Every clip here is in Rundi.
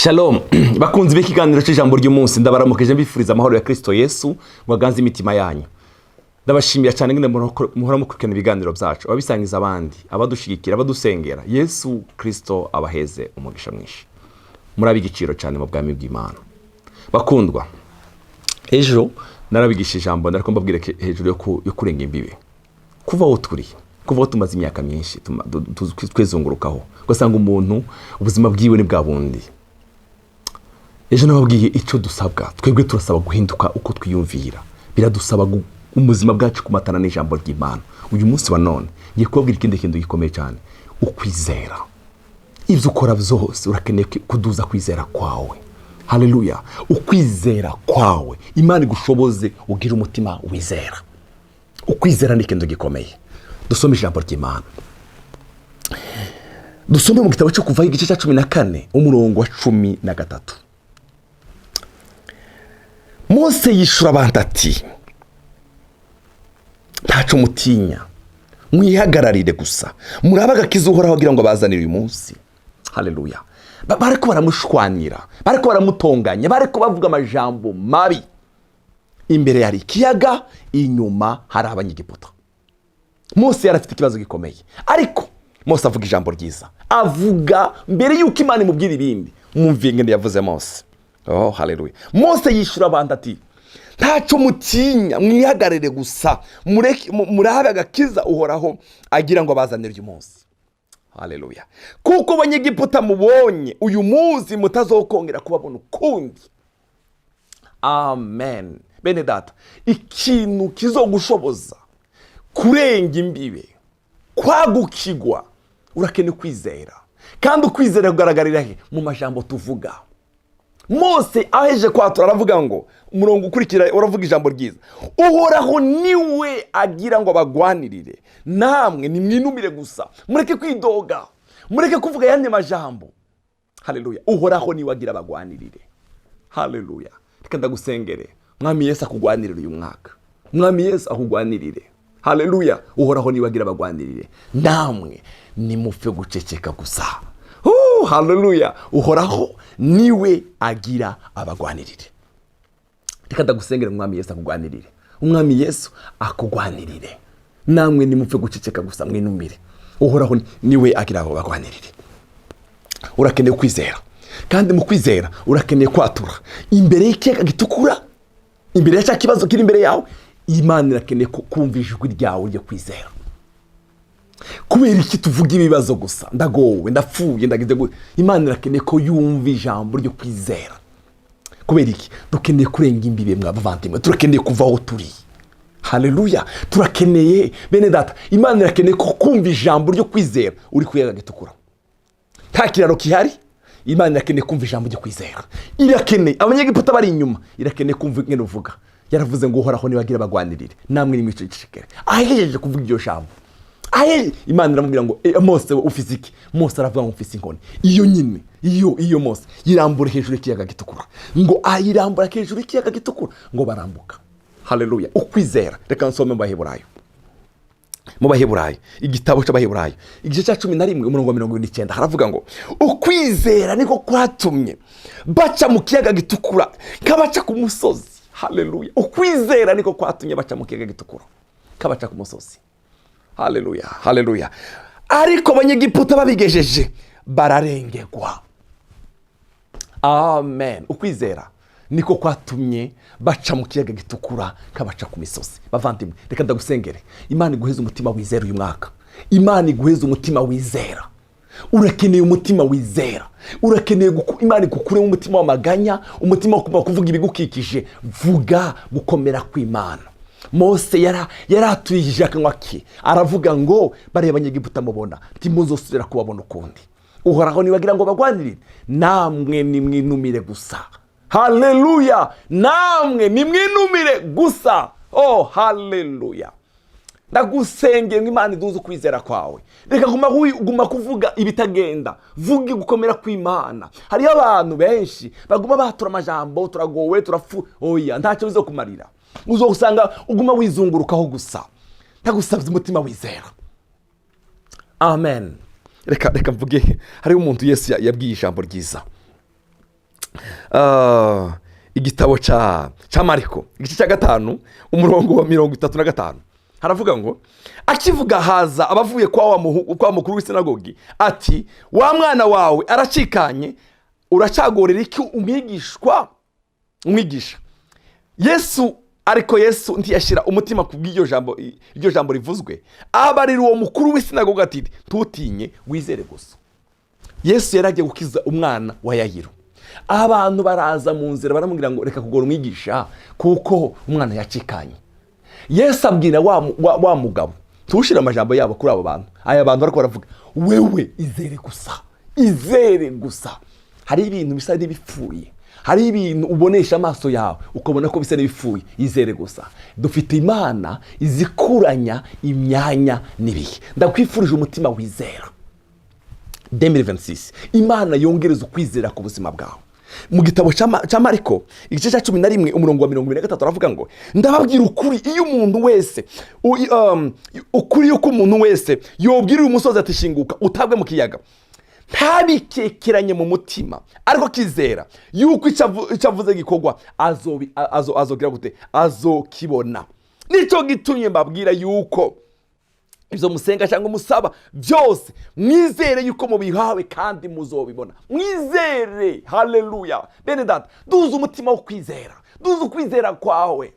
Shalom bakunzi b'ikiganiro cy'ijambo ry'umunsi, ndabaramukije, mbifuriza amahoro ya Kristo Yesu ngo aganze imitima yanyu. Ndabashimira cyane ngene muhora mukurikirana ibiganiro byacu, ababisangiza abandi, abadushigikira, abadusengera. Yesu Kristo abaheze umugisha mwinshi. Muri igiciro cyane mu bwami bw'Imana. Bakundwa, ejo narabigisha ijambo, nariko mbabwira hejuru yo kurenga imbibe, kuva aho turi, kuva aho tumaze imyaka myinshi twizungurukaho, ugasanga umuntu ubuzima bwiwe ni bwa bundi. Ejo nababwiye icyo dusabwa. Twebwe turasaba guhinduka uko twiyumvira, biradusaba ubuzima bwacu kumatana n'ijambo ry'Imana. Uyu munsi wa none ngiye kubabwira ikindi kintu gikomeye cyane: ukwizera. Ibyo ukora byose urakeneye kuduza kwizera kwawe. Haleluya! Ukwizera kwawe, Imana igushoboze ugire umutima wizera. Ukwizera ni ikintu gikomeye. Dusome ijambo ry'Imana, dusome mu gitabo cyo Kuvaho, igice cya 14, umurongo wa 13. Mose yishura abantu ati: "Ntacyo mutinya, mwihagararire gusa, murabe agakiza Uhoraho agira ngo abazanire uyu munsi." Haleluya! Bariko baramushwanira, bariko baramutonganya, bariko bavuga amajambo mabi. Imbere hari ikiyaga, inyuma hari Abanyegiputa. Mose yari afite ikibazo gikomeye, ariko Mose avuga ijambo ryiza. Avuga mbere y'uko Imana imubwira ibindi. Mwumviye ingene yavuze Mose. Oh, haleluya! Mose yishyura abantu ati: "Ntacyo mutinya, mwihagarare gusa, murabe agakiza Uhoraho agira ngo abazanire uyu munsi." Haleluya! "Kuko Abanyegiputa mubonye uyu munsi mutazokongera kubabona ukundi." Amen. Bene data, ikintu kizogushoboza kurenga imbibe, kwagukigwa, urakeneye kwizera. Kandi ukwizera kugaragarira he? Mu majambo tuvuga. Mose aheje kwatura, aravuga ngo, umurongo ukurikira uravuga ijambo ryiza: "Uhoraho niwe agira ngo abagwanirire, namwe nimwinumire gusa, mureke kwidoga, mureke kuvuga ayandi majambo." Haleluya! Uhoraho niwe agira abagwanirire. Haleluya! Reka ndagusengere, Mwami Yesu akugwanirire uyu mwaka. Mwami Yesu akugwanirire. Haleluya! Uhoraho niwe agira abagwanirire, namwe nimupfe guceceka gusa. Haleluya! Uhoraho niwe agira abagwanirire. Reka ndagusengere, Umwami Yesu akugwanirire, Umwami Yesu akugwanirire. Namwe nimupfe guceceka gusa, mwinumire. Uhoraho niwe agira abo bagwanirire. Urakeneye kwizera, kandi mu kwizera urakeneye kwatura imbere y'ikiyaga gitukura, imbere ya cya kibazo kiri imbere yawe. Imana irakeneye kumva ijwi ryawe ryo kwizera. Kubera iki tuvuga ibibazo gusa? Ndagowe, ndapfuye, ndagize gute? Imana irakeneye ko yumva ijambo ryo kwizera. Kubera iki? Dukeneye kurenga imbibe, mwa bavandimwe. Turakeneye kuva aho turi. Haleluya! Turakeneye, bene data, Imana irakeneye ko kumva ijambo ryo kwizera. Uri ku gitukura, nta kiraro gihari. Imana irakeneye kumva ijambo ryo kwizera. Irakeneye, Abanyegiputa bari inyuma, irakeneye kumva ingene uvuga. Yaravuze ngo: "Uhoraho nibagira bagwanirire, namwe nimwicecekere." Ahejeje kuvuga iryo jambo, ahe Imana iramubwira ngo: "Mose, ufise iki?" Mose aravuga ngo: "Mfise inkoni." Iyo nyine iyo Mose yirambura hejuru y'ikiyaga gitukura, ngo ayirambura hejuru y'ikiyaga gitukura, ngo barambuka. Haleluya! Ukwizera. Reka nsome mu Baheburayo, mu Baheburayo, igitabo cy'Abaheburayo, igice cya 11, umurongo wa 49, haravuga ngo: "Ukwizera niko kwatumye baca mu kiyaga gitukura kabaca ku musozi." Haleluya! Ukwizera niko kwatumye baca mu kiyaga gitukura kabaca ku musozi. Haleluya, haleluya! Ariko Abanyegiputa babigejeje bararengerwa. Amen. Ukwizera niko kwatumye baca mu kiyaga gitukura kabaca ku misozi. Bavandimwe, reka ndagusengere, Imana iguheze umutima wizera uyu mwaka. Imana iguheze umutima wizera. Urakeneye umutima wizera. Urakeneye Imana igukuremo umutima w'amaganya, umutima wo kuvuga ibigukikije. Vuga gukomera kw'Imana. Mose yaraturishije akanwa ke, aravuga ngo: "Bareba Abanyegiputa mubona, ntimuzosubira kubabona ukundi. Uhoraho nibagira ngo bagwanirire, namwe nimwinumire gusa." Haleluya! Namwe nimwinumire gusa. Oh, haleluya! Ndagusengera ngo Imana iduze ukwizera kwawe. Reka guma kuvuga ibitagenda, vuga gukomera kw'Imana. Hariho abantu benshi baguma batura amajambo: "Turagowe, turapfu." Oya, ntacyo bizokumarira, uzosanga uguma wizungurukaho gusa. Ndagusabye umutima wizera. Amen. Reka mvuge, hariho umuntu Yesu yabwiye ijambo ryiza. Igitabo cya Mariko, igice cya 5, umurongo wa 35, haravuga ngo: "Akivuga haza abavuye kwa mukuru w'isinagogi, ati: 'Wa mwana wawe aracikanye, uracagorera iki umwigishwa umwigisha?' Yesu, ariko Yesu ntiyashyira umutima ku bw'iryo jambo, iryo jambo rivuzwe. Abarira uwo mukuru w'isinagogi ati: 'Ntutinye, wizere gusa.'" Yesu yari agiye gukiza umwana wa Yayiro. Abantu baraza mu nzira baramubwira ngo: "Reka kugora umwigisha, kuko umwana yacikanye." Yesu abwira wa mugabo, tuwushyire amajambo yabo kuri abo bantu, aya bantu bariko baravuga: "Wewe izere gusa, izere gusa." Hari ibintu bisa n'ibipfuye, hari ibintu ubonesha amaso yawe ukabona ko bisa n'ibipfuye. Izere gusa. Dufite Imana izikuranya imyanya n'ibihe. Ndakwifurije umutima wizera. 2026, Imana yongereza ukwizera ku buzima bwawe. Mu gitabo cya Mariko, igice cya 11, umurongo wa 23, aravuga ngo: "Ndababwira ukuri, iyo umuntu wese ukuri yuko umuntu wese yobwirira umusozi ati: 'Shinguka utabwe mu kiyaga,' ntabikekeranye mu mutima, ariko akizera yuko icyo avuze gikorwa, azogira gute? Azokibona. Nicyo gitumye mbabwira yuko ibyo musenga cyangwa musaba byose, mwizere yuko mubihawe, kandi muzobibona." Mwizere. Haleluya! Bene data, duze umutima wo kwizera, duze ukwizera kwawe,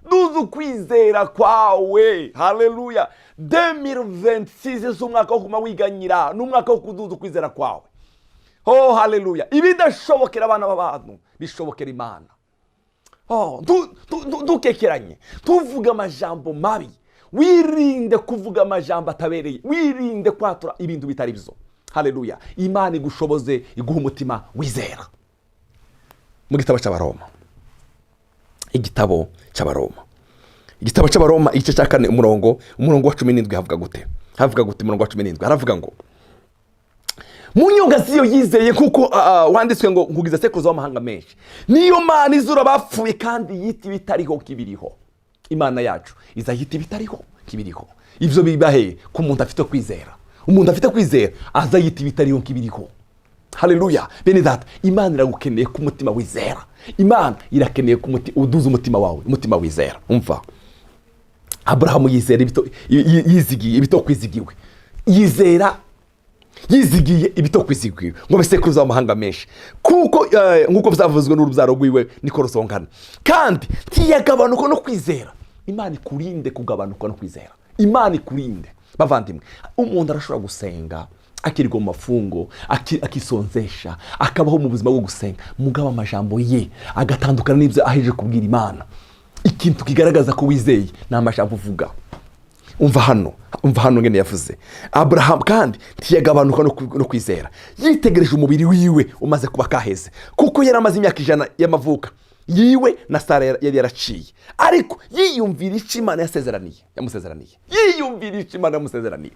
duze ukwizera kwawe. Haleluya! 2026 si umwaka wo kuma wiganyira, ni umwaka wo kuduza ukwizera kwawe. Oh haleluya! Ibidashobokera abana b'abantu bishobokera Imana. Oh, ntukekeranye, tuvuge amajambo mabi, wirinde kuvuga amajambo atabereye, wirinde kwatura ibintu bitari byo. Haleluya! Imana igushoboze, iguha umutima wizera. Mu gitabo cy'Abaroma, igitabo cy'Abaroma, igitabo cy'Abaroma, igice cya 4, umurongo wa 17, havuga gute? Havuga gute? Umurongo wa 17 haravuga ngo: "Mu nyonga z'iyo yizeye, kuko wanditswe ngo: 'Nkugize sekuruza w'amahanga menshi.' Niyo Mana izura bapfuye, kandi yita ibitariho kibiriho." Imana yacu izahita ibitariho kibiriho. Ibyo bibahe ku muntu afite kwizera. Umuntu afite kwizera aza yita ibitariho kibiriho. Haleluya! Bene data, Imana iragukeneye ku mutima wizera. Imana irakeneye ku uduze umutima wawe, umutima wizera. Umva, Aburahamu yizera yizigiye ibitokwizigiwe, yizera yizigiye ibitokwizigiwe ngo bisekuruza w'amahanga menshi, kuko nk'uko byavuzwe n'urubyaro rwiwe niko rusongana. Kandi ntiyagabanuka no kwizera. Imana ikurinde kugabanuka no kwizera. Imana ikurinde. Bavandimwe, umuntu arashobora gusenga, akirirwa mu mafungo, akisonzesha, akabaho mu buzima bwo gusenga, mugabo amajambo ye agatandukana n'ibyo aheje kubwira Imana. Ikintu kigaragaza ko wizeye ni amajambo uvuga. Umva hano, umva hano ngene yavuze Aburahamu: "Kandi ntiyagabanuka no kwizera, yitegereje umubiri wiwe umaze kuba kaheze, kuko yari amaze imyaka 100 y'amavuka yiwe, na Sara yari yaraciye. Ariko yiyumvira icyo Imana yasezeraniye, yamusezeraniye, yiyumvira icyo Imana yamusezeraniye,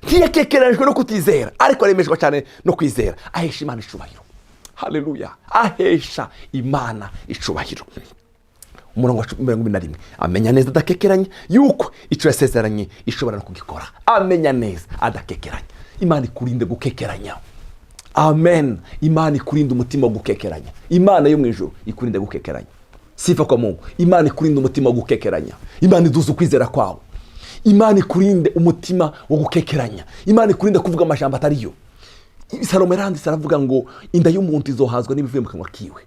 ntiyakekeranyijwe no kutizera, ariko aremeshwa cyane no kwizera, ahesha Imana icubahiro." Haleluya! Ahesha Imana icubahiro. Umurongo wa 21: "Amenya neza adakekeranye yuko icyo yasezeranye ishobora no kugikora." Amenya neza adakekeranya. Imana ikurinde gukekeranya. Amen. Imana ikurinde umutima wo gukekeranya. Imana yo mu ijuru ikurinde gukekeranya. Sifa kwa Mungu. Imana ikurinde umutima wo gukekeranya. Imana iduze ukwizera kwawe. Imana ikurinde umutima wo gukekeranya. Imana ikurinde kuvuga amajambo atariyo. Salomo yaranditse aravuga ngo: "Inda y'umuntu izohazwa n'ibivuye mu kanwa kiwe."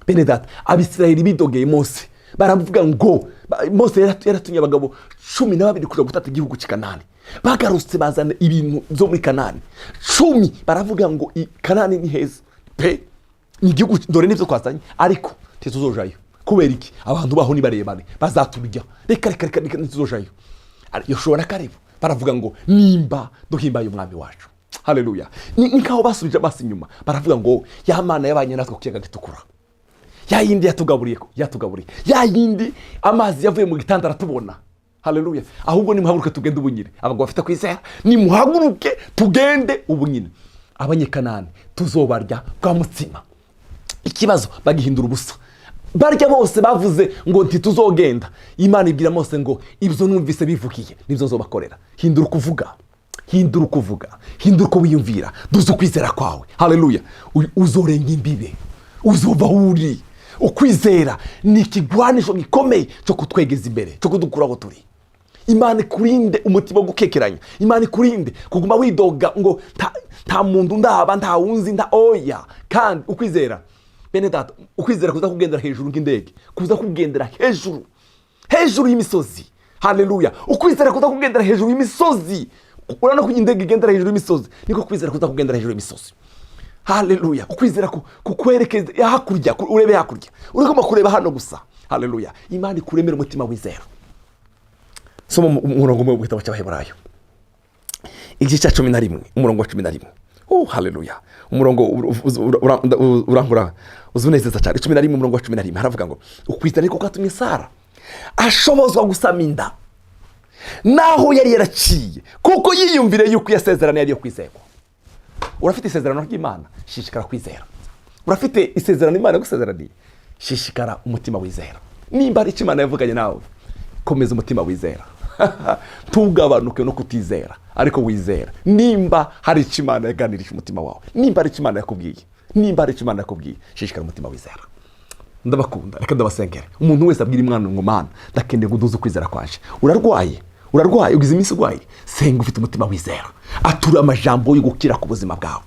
Bene data, Abisirayeli bidogeye Mose, baravuga ngo Mose yaratumye abagabo 12 kuja gutata igihugu cy'i Kanani. Bagarutse bazana ibintu byo muri Kanani 10, baravuga ngo: "Kanani ni heza pe, ni igihugu, dore nibyo twazanye, ariko ntituzojayo." Kubera iki? "Abantu baho ni barebare, bazaturya. Reka, reka, reka, reka, ntituzojayo." Yoshuwa na Kalebu baravuga ngo: "Nimba duhimbaye Umwami wacu." Haleluya! Ni nkaho basubije amaso inyuma, baravuga ngo: "Ya Mana yabanye natwe ku kiyaga gitukura, ya yindi yatugaburiye, yatugaburiye, ya yindi amazi yavuye mu gitanda aratubona. Haleluya! Ahubwo nimuhaguruke tugende ubunyine. Abagabo bafite kwizera, nimuhaguruke tugende ubunyine. Abanyekanani tuzobarya bwa mutsima." Ikibazo bagihindura ubusa. Barya bose bavuze ngo ntituzogenda. Imana ibwira Mose ngo: "Ibyo numvise bivugiye nibyo nzobakorera." Hindura ukuvuga, hindura ukuvuga, hindura uko wiyumvira, duze ukwizera kwawe. Haleluya! Uzorenga imbibe. Uzova aho uri. Ukwizera ni ikigwanisho gikomeye cyo kutwegeza imbere, cyo kudukura aho turi. Imana ikurinde umutima wo gukekeranya. Imana ikurinde kuguma widoga ngo nta muntu ndaba, nta wunzi, nta oya. Kandi ukwizera, bene data, ukwizera kuza kugendera hejuru nk'indege, kuza kugendera hejuru hejuru y'imisozi. Haleluya! Ukwizera kuza kugendera hejuru y'imisozi. Urabona ko indege igendera hejuru y'imisozi, niko kwizera kuza kugendera hejuru y'imisozi. Haleluya! Ukwizera kukwerekeza hakurya, urebe hakurya, urigomba kureba hano gusa. Haleluya! Imana ikuremera umutima wizera. Soma umurongo umwe mu gitabo cy'Abaheburayo, igice cya 11, umurongo wa 11. Oh, haleluya! Umurongo urankura, uzunezeza cyane. 11, umurongo wa 11, haravuga ngo: "Ukwizera niko kwatumye Sara ashobozwa gusama inda naho yari yaraciye, kuko yiyumvire yuko iyo yari yo kwizerwa." Urafite isezerano ry'Imana, shishikara kwizera. Urafite isezerano Imana yagusezeraniye, shishikara umutima wizera. Nimba hari icyo Imana yavuganye nawe, komeza umutima wizera, ntugabanuke no kutizera, ariko wizera. Nimba hari icyo Imana yaganirije umutima wawe, nimba hari icyo Imana yakubwiye, nimba hari icyo Imana yakubwiye, shishikara umutima wizera. Ndabakunda. Reka ndabasengere. Umuntu wese abwira Imana ngo: "Mana, ndakeneye ngo uduze ukwizera kwaje." Urarwaye, urarwaye, ugize iminsi urwaye, senga ufite umutima wizera, atura amajambo yo gukira ku buzima bwawe.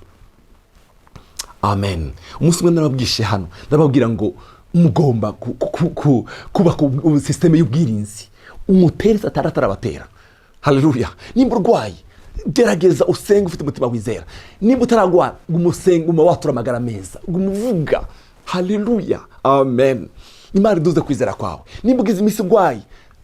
Amen. Umunsi umwe narababwishe hano, ndababwira ngo mugomba kubaka système y'ubwirinzi, umutere Satani atarabatera. Haleluya! Nimba urwaye, gerageza usenge ufite umutima wizera. Nimba utararwara, guma usenge, guma watura amagara meza, guma uvuga. Haleluya, amen. Imana iduze kwizera kwawe. Nimba ugize iminsi urwaye,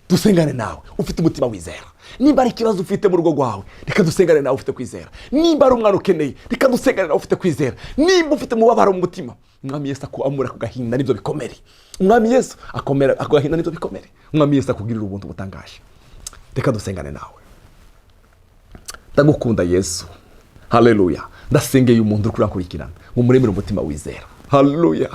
dusengane nawe ufite umutima wizera. Nimba ari ikibazo ufite mu rugo rwawe, reka dusengane nawe ufite kwizera. Nimba ari umwana ukeneye, reka dusengane nawe ufite kwizera. Nimba ufite umubabaro mu mutima, Umwami Yesu amura ku gahinda n'ibyo bikomere. Umwami Yesu akomera ako gahinda n'ibyo bikomere. Umwami Yesu akugirira ubuntu butangaje. Reka dusengane nawe. Ndagukunda Yesu. Haleluya! Ndasengeye umuntu uri kurankurikirana ngo umuremere umutima wizera. Haleluya!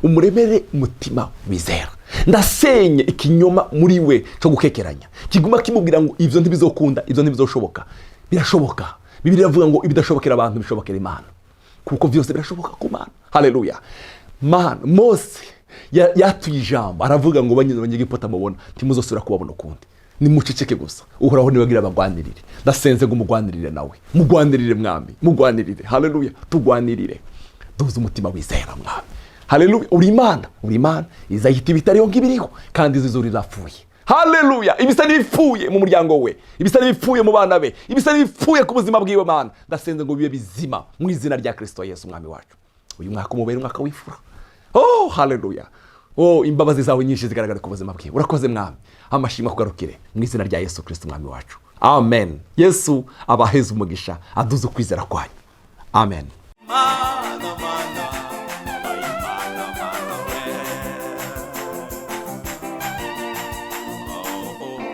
Umuremere umutima wizera. Ndasenye ikinyoma muri we cyo gukekeranya, kiguma kimubwira ngo ibyo ntibizokunda, ibyo ntibizoshoboka. Birashoboka. Bibiliya iravuga ngo ibidashobokera abantu bishobokera Imana, kuko byose birashoboka ku Mana. Haleluya! Mana, Mose yatuye ijambo, aravuga ngo: "Banyuze Abanyegiputa mubona, ntimuzosubira kubabona ukundi, nimuceceke gusa, Uhoraho nibagira abagwanirire." Ndasenze ngo umugwanirire nawe, mugwanirire Mwami, mugwanirire. Haleluya! Tugwanirire, duze umutima wizera, Mwami. Haleluya! Uri Imana, uri Imana izahita ibitariho nk'ibiriho, kandi izizura irapfuye. Haleluya! Ibisa n'ibipfuye mu muryango we, ibisa n'ibipfuye mu bana be, ibisa n'ibipfuye ku buzima bwiwe, Mana, ndasenze ngo bibe bizima mu izina rya Kirisito Yesu Umwami wacu. Uyu mwaka umubere umwaka w'imfura. Oh, haleluya! Oh, imbabazi zawe nyinshi zigaragara ku buzima bwe. Urakoze Mwami, amashimwe akugarukire mu izina rya Yesu Kirisito Umwami wacu. Amen. Yesu abaheze umugisha, aduze ukwizera kwanyu. Amen. Mana, Mana.